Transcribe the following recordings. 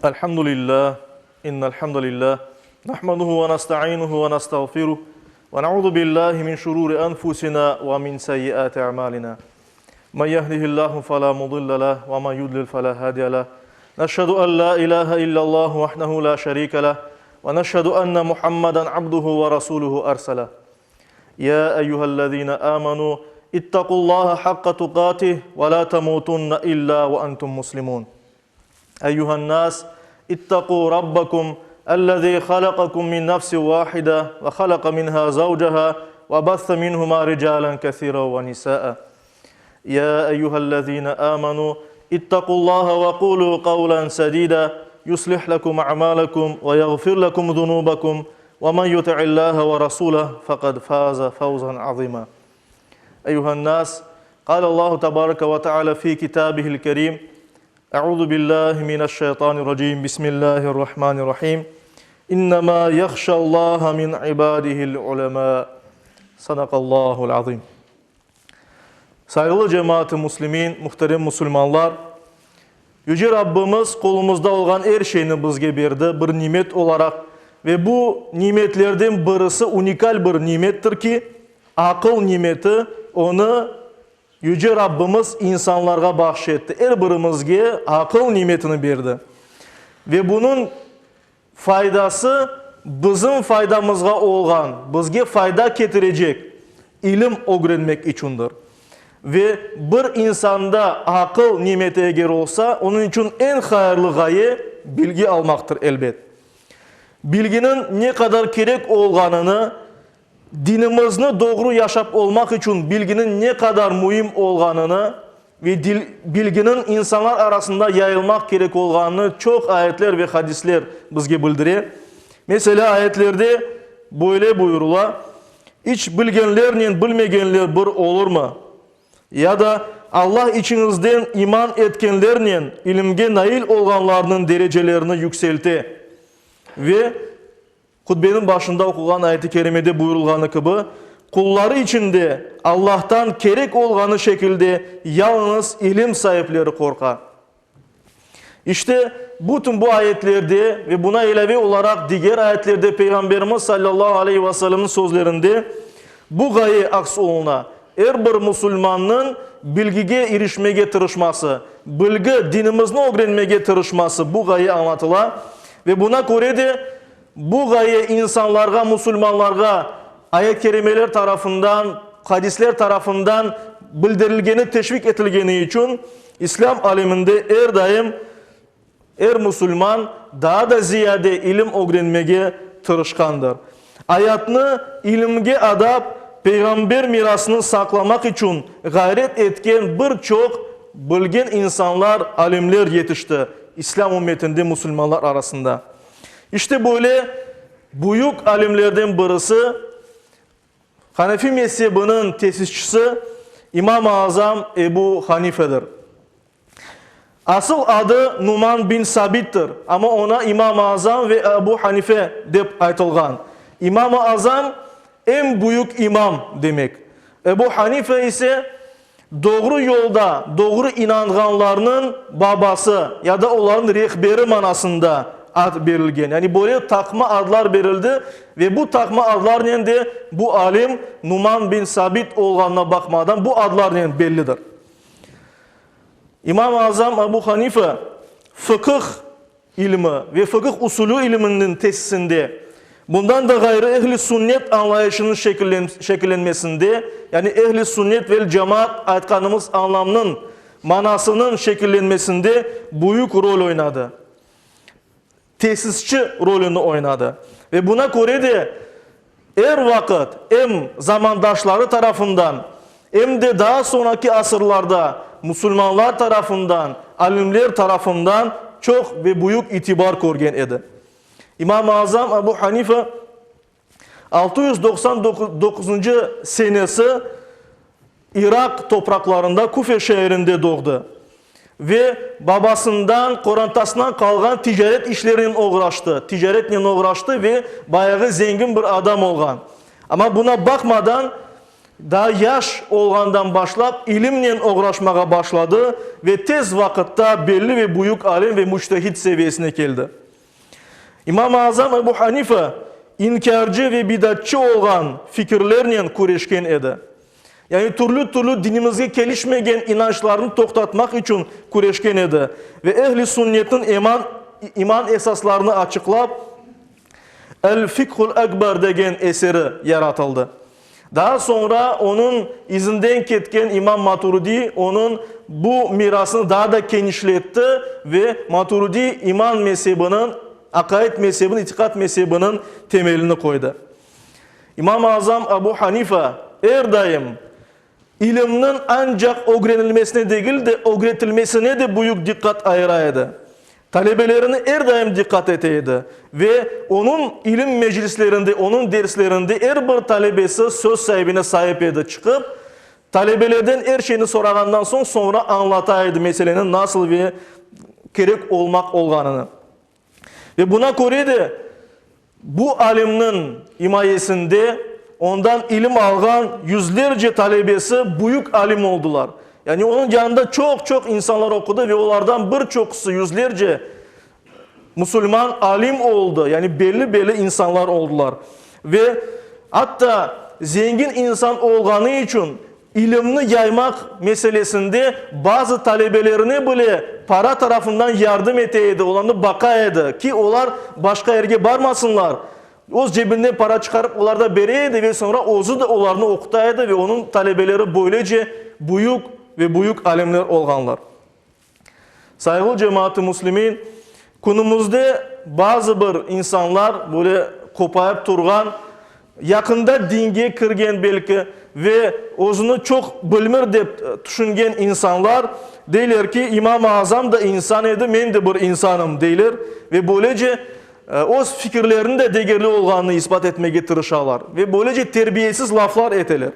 الحمد لله إن الحمد لله نحمده ونستعينه ونستغفره ونعوذ بالله من شرور أنفسنا ومن سيئات أعمالنا من يهده الله فلا مضل له ومن يضلل فلا هادي له نشهد أن لا إله إلا الله وحده لا شريك له ونشهد أن محمدا عبده ورسوله أرسله يا أيها الذين آمنوا اتقوا الله حق تقاته ولا تموتن إلا وأنتم مسلمون أيها الناس اتقوا ربكم الذي خلقكم من نفس واحدة وخلق منها زوجها وبث منهما رجالا كثيرا ونساء يا أيها الذين آمنوا اتقوا الله وقولوا قولا سديدا يصلح لكم أعمالكم ويغفر لكم ذنوبكم ومن يطع الله ورسوله فقد فاز فوزا عظيما أيها الناس قال الله تبارك وتعالى في كتابه الكريم أعوذ بالله من الشيطان الرجيم بسم الله الرحمن الرحيم إنما يخشى الله من عباده العلماء صدق الله العظيم Sayğılı cemaat-ı muslimin, muhterem musulmanlar! Yüce Rabbimiz qolumızda olğan er şeyni bizge berdi, bir nimet olaraq. Ve bu nimetlerden birisi unikal bir nimettir ki, aqıl nimeti, onı Yüce Rabbimiz insanlarğa bahş etti, er birimizge aqıl nimetini berdi. Ve bunıñ Faydası bizim faydamızğa olğan, bizge fayda ketirecek ilim ögrenmek içündir. Ve bir insanda aqıl nimeti eger olsa, onıñ içün eñ hayırlı ğaye bilgi almaqtır, elbet. Bilginiñ ne qadar kerek olğanını, dinimizni doğru yaşap olmaq içün bilginiñ ne qadar müim olğanını ve bilginiñ insanlar arasında yayılmaq kerek olğanını çoq ayetler ve hadisler bizge bildire. Meselâ, ayetlerde böyle buyurıla, İç bilgenlernen bilmegenler bir olurmı? Ya da Allah içiñizden iman etkenlernen ilimge nail olğanlarnıñ derecelerini yükselte ve Hutbeniñ başında oquğan ayet-i kerimede buyurılğanı kibi, qulları içinde Allahtan kerek olğanı şekilde yalıñız ilim saipleri qorqa. İşte, bütün bu ayetlerde ve buna ilâve olaraq diger ayetlerde Peyğamberimiz sallallahu aleyhi ve sellemniñ sözlerinde bu ğaye aks oluna, er bir musulmannıñ bilgige irişmege tırışması, bilgi, dinimizni ögrenmege tırışması bu ğaye añlatıla ve buna köre de Bu ğaye insanlarğa, musulmanlarğa ayet-kerimeler tarafından, hadisler tarafından bildirilgeni, teşvik etilgeni içün İslâm aleminde er daim er musulman daa da ziyade ilim ögrenmege tırışqandır. Ayatnı ilimge adap, peyğamber mirasını saqlamaq içün ğayret etken bir çoq bilgen insanlar, alimler yetişti İslâm ümmetinde, musulmanlar arasında. İşte böyle büyük alimlerden birisi, Hanefi mezebiniñ tesisçisi İmam-ı Azam Ebu Hanifedir. Asıl adı Numan bin Sabittir, amma oña İmam-ı Azam ve Ebu Hanife dep aytılğan. İmam-ı Azam, eñ büyük imam demek. Ebu Hanife ise, Doğru yolda, doğru inanğanlarnıñ babası ya da olarnıñ rehberi manasında ad berilgen. Yani böyle taqma adlar berildi ve bu taqma adlarnen de bu alim Numan bin Sabit olğanına baqmadan bu adlarnen bellidir. İmam-ı Azam Abu Hanife fıqıh ilmi ve fıqıh usulü iliminiñ tesisinde, bundan da ğayrı ehl-i sünnet añlayışınıñ şekillenmesinde, yani ehl-i sünnet vel cemaat aytqanımız añlamnıñ manasınıñ şekillenmesinde büyük rol oynadı, tesisçi rolüni oynadı ve buna köre de er vaqıt em zamandaşları tarafından, em de daa soñraki asırlarda musulmanlar tarafından, alimler tarafından çoq ve büyük itibar körgen edi. İmam-ı Azam Abu Hanife 699-cı senesi İraq topraqlarında Kufe şeerinde doğdı ve babasından, qorantasından qalğan ticaret işlerinen oğraştı, ticaretnen oğraştı ve bayağı zengin bir adam olğan. Amma buna baqmadan, Daa yaş olğandan başlap ilimnen oğraşmağa başladı ve tez vaqıtta belli ve büyük alim ve müçtehid seviyesine keldi. İmam-ı Azam Ebu Hanife inkârcı ve bidatçı olğan fikirlernen küreşken edi. Yani türlü-türlü dinimizge kelişmegen inançlarnı toqtatmaq içün küreşken edi ve ehl-i sünnetniñ eman iman esaslarını açıqlap, El-Fikhul Ekber degen eseri yaratıldı. Daa soñra onıñ izinden ketken İmam Maturidi onıñ bu mirasını daa da kenişletti ve Maturidi iman mezebiniñ, aqaid mezebiniñ, itiqat mezebiniñ temelini qoydı. İmam-ı Azam Abu Hanifa er daim İlimniñ ancaq ögrenilmesine degil de, ögretilmesine de büyük diqqat ayıra edi. Talebelerini er daim diqqat ete edi ve onıñ ilim meclislerinde, onıñ derslerinde er bir talebesi söz saibine saip edi, çıqıp, talebelerden er şeyni sorağandan soñ, soñra añlata edi meseleniñ nasıl ve kerek olmaq olğanını. Ve buna köre de bu alimniñ imayesinde ondan ilim alğan yüzlerce talebesi büyük alim oldılar. Yani onıñ yanında çoq-çoq insanlar oqudı ve olardan bir çoqusı, yüzlerce musulman alim oldı, yani belli-belli insanlar oldılar. Ve atta zengin insan olğanı içün İlimni yaymaq meselesinde bazı talebelerine bile para tarafından yardım ete edi, olarnı baqa edi, ki olar başqa yerge barmasınlar. Öz cebinden para çıqarıp olarda bere edi ve soñra özü de olarnı oquta edi ve onıñ talebeleri böylece büyük ve büyük alimler olğanlar. Sayğılı cemaat-ı müslimin, künümizde bazı bir insanlar böyle qopayıp turğan, yaqında dinge kirgen belki ve özüni çoq bilmir dep tüşüngen insanlar deyler ki, İmam-ı Azam da insan edi, men de bir insanım, deyler ve böylece öz fikirleriniñ de degerli olğanını isbat etmege tırışalar ve böylece terbiyesiz laflar eteler.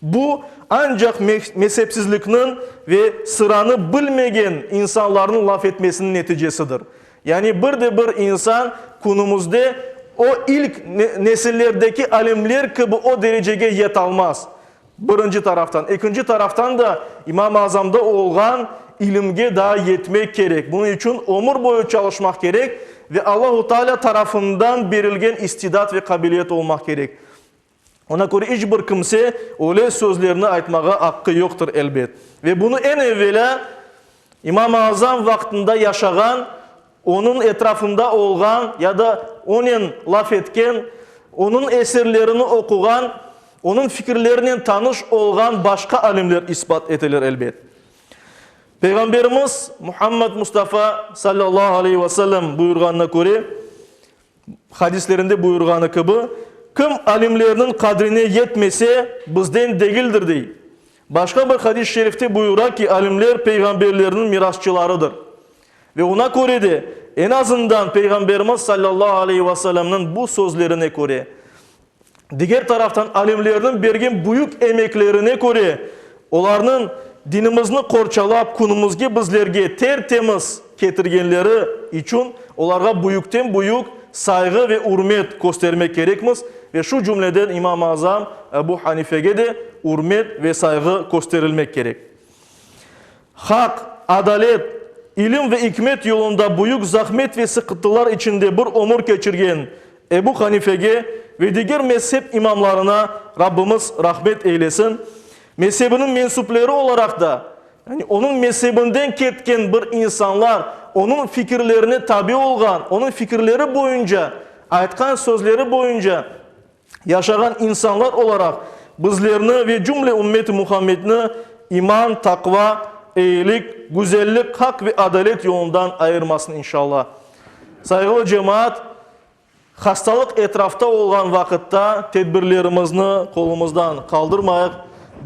Bu, ancaq mezepsizlikniñ ve sıranı bilmegen insanlarnıñ laf etmesiniñ neticesidir. Yani bir de bir insan künümizde o ilk nesillerdeki alimler kibi o derecege yetalmaz, birinci taraftan. Ekinci taraftan da, İmam-ı Azamda olğan ilimge daa yetmek kerek. Bunıñ içün ömür boyu çalışmaq kerek ve Allahu Teala tarafından berilgen istidat ve qabiliyet olmaq kerek. Ona köre iç bir kimse öyle sözlerni aytmağa aqqı yoqtır, elbet. Ve bunı eñ evelâ İmam-ı Azam vaqtında yaşağan, onıñ etrafında olğan ya da onen laf etken, onıñ eserlerini oquğan, onıñ fikirlerinen tanış olğan başqa alimler isbat eteler, elbet. Peyğamberimiz Muhammad Mustafa sallallahu aleyhi ve sellem buyurğanına köre, Hadislerinde buyurğanı kibi, Kim alimlerniñ qadrine yetmese, bizden degildir, dey. Başqa bir hadis-i şerifte buyura ki, alimler peyğamberlerniñ mirasçılarıdır. Ve oña köre de, eñ azından Peyğamberimiz sallallahu aleyhi ve sellemniñ bu sözlerine köre, Diger taraftan, alimlerniñ bergen büyük emeklerine köre, olarnıñ dinimizni qorçalap, künümizge bizlerge ter-temiz ketirgenleri içün olarğa büyükten-büyük sayğı ve ürmet köstermek kerekmiz ve şu cümleden İmam-ı Azam Ebu Hanifege de ürmet ve sayğı kösterilmek kerek. Haq, adalet, ilim ve ikmet yolunda büyük zahmet ve sıqıntılar içinde bir ömür keçirgen Ebu Hanifege ve diger mezhep imamlarına Rabbimiz rahmet eylesin. Mezhebiniñ mensüpleri olaraq da, yani onıñ mezhebinden ketken bir insanlar, onıñ fikirlerine tabi olğan, onıñ fikirleri boyunca, aytqan sözleri boyunca yaşağan insanlar olaraq bizlerni ve cümle ümmet-i Muhammedni iman, taqva, eyilik, güzellik, haq ve adalet yolundan ayırmasın inşallah. Sayğılı cemaat, hastalıq etrafta olğan vaqıtta tedbirlerimizni qolumızdan qaldırmayıq,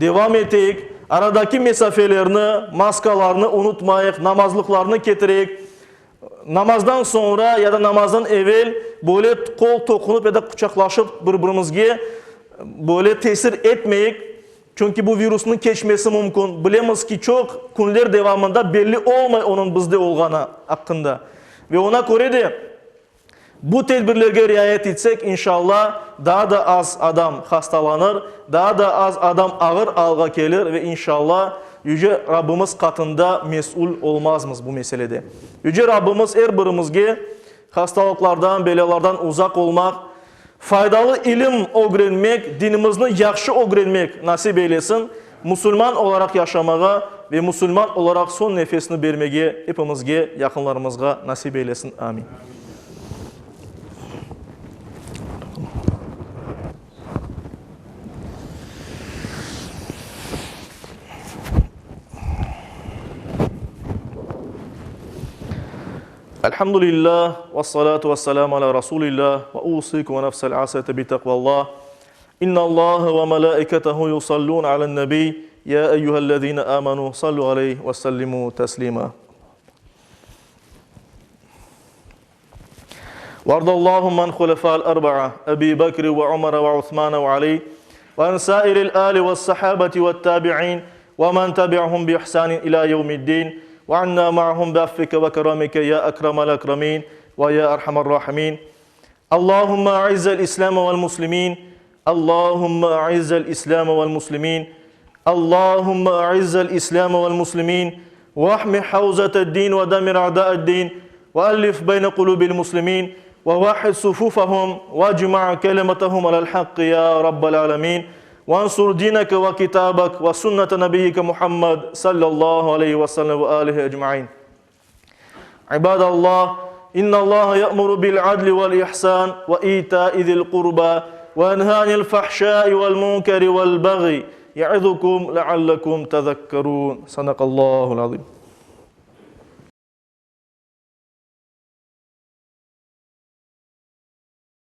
devam eteyik, aradaki mesafelerni, maskalarnı unutmayıq, namazlıqlarnı ketireyik, Namazdan soñra ya da namazdan evel böyle qol toqunıp ya da quçaqlaşıp bir-birimizge böyle tesir etmeyik, çünki bu virusnıñ keçmesi mümkün. Bilemiz ki, çoq künler devamında belli olmay onıñ bizde olğanı aqqında. Ve oña köre de bu tedbirlerge riayet etsek, inşallah, daa da az adam hastalanır, daa da az adam ağır alğa kelir ve inşalla Yüce Rabbimiz qatında mesül olmazmız bu meselede. Yüce Rabbimiz er birimizge hastalıqlardan, belâlardan uzaq olmaq, faydalı ilim ögrenmek, dinimizni yahşı ögrenmek nasip eylesin, musulman olaraq yaşamağa ve musulman olaraq soñ nefesini bermege epimizge, yaqınlarımızğa nasip eylesin. Amin. Elhamdülillah, vessalatu vesselamu ala Rasulillah, ve usikum ve nefsel asiyete bi taqvallah. İnnallâhe ve melâiketehu yusallûne alen-nebiy, ya eyyühellezîne âmenû sallu aleyh ve sellimû teslîmâ. Vardallâhümme an hulefâ'l erba'a, Ebî Bekri ve Umere ve Usmane ve Alî, ve an sâiril âli ve's-sahâbeti ve't-tâbi'în, ve men tebi'ahum bi ihsânin ilâ yevmi'd-dîn, ve annâ ma'ahum bi'affike ve keramike ya ekremel ekremîn ve ya erhamer râhimîn. Allahümme a'izzel İslâme vel muslimîn, Allahümme a'izzel İslâme vel muslimîn, Allahümme a'izzel İslâme vel muslimîn, vahmi havzete'd-din ve demir a'dâ'ed-din, ve ellif beyne kulûbil muslimîn, ve vahhid sufûfehum, ve cma' kelimetehum alel hakkı ya Rabbel âlemîn, vansur dineke ve kitâbek ve sünnete nebiyyike Muhammed sallallahu aleyhi ve sellem ve âlihi ecmaîn. İbadallah, innallaha ya'muru bil adli vel ihsan ve ita'i zil qurba ve yenha anil fahşai vel munkeri vel baghi ya'izukum leallekum tezekkerun. Sadakallahul azim.